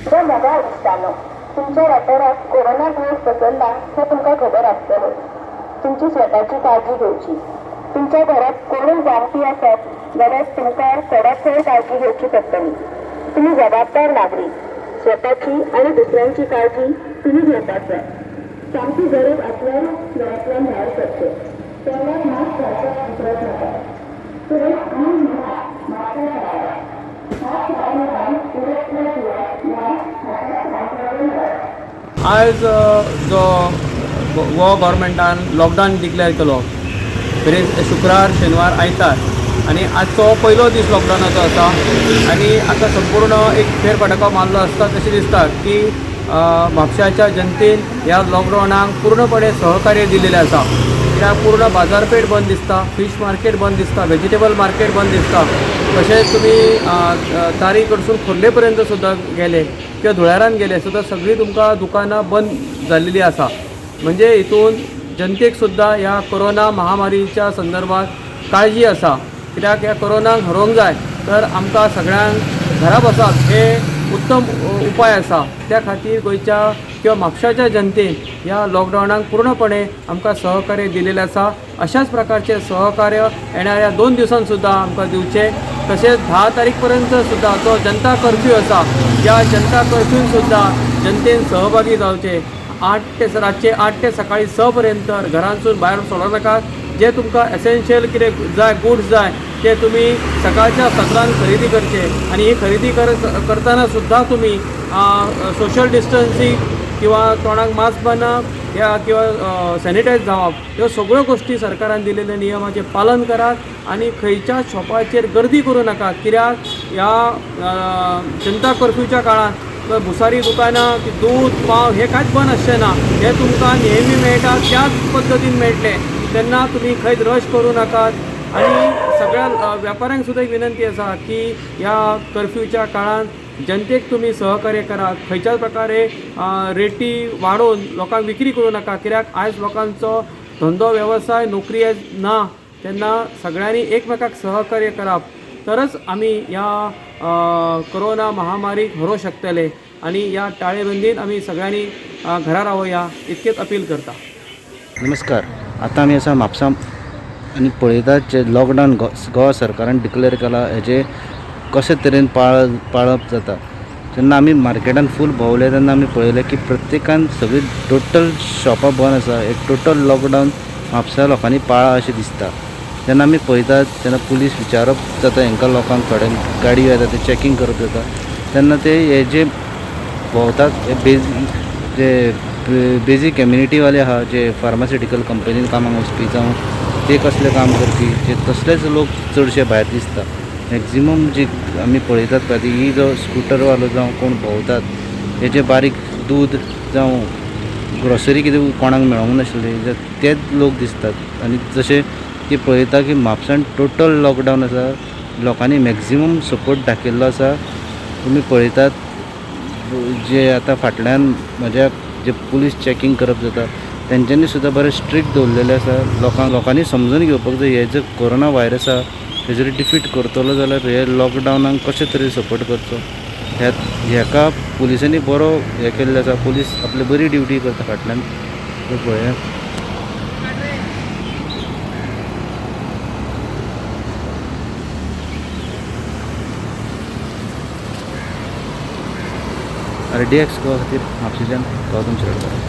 म्हज्या मोगाळ इश्टांनो, तुमच्या वाठारांत कोरोना दुयेंस पसरला हें तुमकां खबर आसतलें. तुमची स्वताची काळजी घेवची. तुमच्या घरांत कोणूय जाणटी आसत जाल्यार तुमकां चडांत चड काळजी घेवची पडटली. तुमी जबाबदार नागरीक. स्वताची आनी दुसऱ्यांची काळजी तुमी घेवपाक जाय. सामकी गरज आसल्यारूच घरांतल्यान भायर सरचें. तोंडाक मास्क घालपाक विसरप नाका. तशेंच आनी म्हणा मास्कां घालात. हात साबण लावन उदक धुयात वा हाताक सॅनिटायझर लायात. आयज जो गोवा गव्हर्मेंटान लॉकडावन डिक्लेअर केलो, शुक्रार, शेनवार, आयतार आनी आजचो पयलो दीस लॉकडावनाचो आसा आनी आतां संपूर्ण एक फेरफटको मारलो आसता तशें दिसता की म्हापशाच्या जनतेन ह्या लॉकडावनाक पूर्णपणे सहकार्य दिलेलें आसा. कित्याक पूर्ण बाजारपेठ बंद दिसता, फीश मार्केट बंद दिसता, वेजिटेबल मार्केट बंद दिसता. तशेंच तुमी तारी कडसून खोर्ले पर्यंत सुद्दां गेले किंवा धुळेरान गेले सुद्दां सगळीं तुमकां दुकानां बंद जाल्लेलीं आसा. म्हणजे हितून जनतेक सुद्दां ह्या कोरोना महामारीच्या संदर्भात काळजी आसा. कित्याक ह्या कोरोनाक हरोवंक जाय तर आमकां सगळ्यांक घरा बसप हे उत्तम उपाय आसा. त्या खातीर गोंयच्या किंवा म्हापशाच्या जनतेन ह्या लॉकडावनाक पूर्णपणे आमकां सहकार्य दिलेलें आसा. अशाच प्रकारचें सहकार्य येणाऱ्या 2 दिवसांत सुद्दां आमकां दिवचें. तशेंच 10 तारीख पर्यंत सुद्दां जो जनता कर्फ्यू आसा त्या जनता कर्फ्यून सुद्दां जनतेन सहभागी जावचें. 8 ते रातचे 8 ते सकाळी 6 पर्यंत घरांतसून भायर सोडूं नाकात. जे तुमकां एसेन्शियल कितें जाय, गुड्स जाय ते तुमी सकाळच्या सत्रान खरेदी करचे आनी ही खरेदी करतना सुद्दां तुमी सोशल डिस्टन्सींग किंवा तोंडाक मास्क बांदप या किंवा सॅनिटायज जावप ह्यो सगळ्यो गोश्टी सरकारान दिलेल्या नियमाचें पालन करात आनी खंयच्या शॉपाचेर गर्दी करूं नाकात. कित्याक ह्या जनता कर्फ्यूच्या काळांत भुसारी दुकानां, दूद, पाव हे कांयच बंद आसचें ना. हे तुमकां नेहमी मेळटा त्याच पद्दतीन मेळटलें. तेन्ना तुमी खंयच रश करूं नाकात. आनी सगळ्या वेपाऱ्यांक सुद्दां एक विनंती आसा की ह्या कर्फ्यूच्या काळांत जनतेक तुमी सहकार्य करात. खंयच्याच प्रकारे रेटी वाडोवन लोकांक विक्री करूं नाका. कित्याक आयज लोकांचो धंदो वेवसाय नोकरी आयज ना. तेन्ना सगळ्यांनी एकमेकाक सहकार्य करप तरच आमी ह्या कोरोना महामारीक हरोवंक शकतले आनी ह्या टाळेबंदीन आमी सगळ्यांनी घरा रावया इतकेच अपील करता. नमस्कार. आतां आमी आसा म्हापसा आनी पळयतात जे लॉकडावन गोवा सरकारान डिक्लेअर केला हेजे कशे तरेन पाळप जाता. जेन्ना आमी मार्केटान फूल भोंवले तेन्ना आमी पळयलें की प्रत्येकान सगळीं टोटल शॉपां बंद आसा. एक टोटल लॉकडावन म्हापसा लोकांनी पाळा अशें दिसता. जेन्ना आमी पळयतात तेन्ना पुलीस विचारप जाता हेंकां लोकांक, थोड्यांक गाडी येता ते चॅकींग करप जाता तेन्ना ते हे जे भोंवतात हे जे बेजीक कम्युनिटीवाले आहा, जे फार्मास्युटिकल कंपनीन कामाक वचपी जावं ते कसलें काम करपी जे तसलेच लोक चडशे भायर दिसता. मॅक्झिमम जी आमी पळयतात पळय ही जो स्कुटरवालो जावं कोण भोंवतात हे जे बारीक दूद जावं ग्रोसरी कितें कोणाक मेळोंक नाशिल्ली तेच लोक दिसतात. आनी जशें की पळयता की म्हापसान टोटल लॉकडावन आसा, लोकांनी मॅक्झिमम सपोर्ट दाखयल्लो आसा. तुमी पळयतात जे आतां फाटल्यान म्हज्या जे पुलीस चॅकींग करप जाता तेंच्यांनी सुद्दां बरें स्ट्रिक्ट दवरलेलें आसा. लोकांनी समजून घेवपाक जाय हे जे कोरोना व्हायरस आसा हेजेर डिफीट करतलो जाल्यार हे लॉकडावनाक कशे तरेन सपोर्ट करचो हेका पुलिसांनी बरो हें केल्लें आसा. पुलीस आपली बरी ड्युटी करता फाटल्यान पळयात. आर डी एक्स गोवा खातीर म्हापशेंच्यान गौतम शिरोडकर.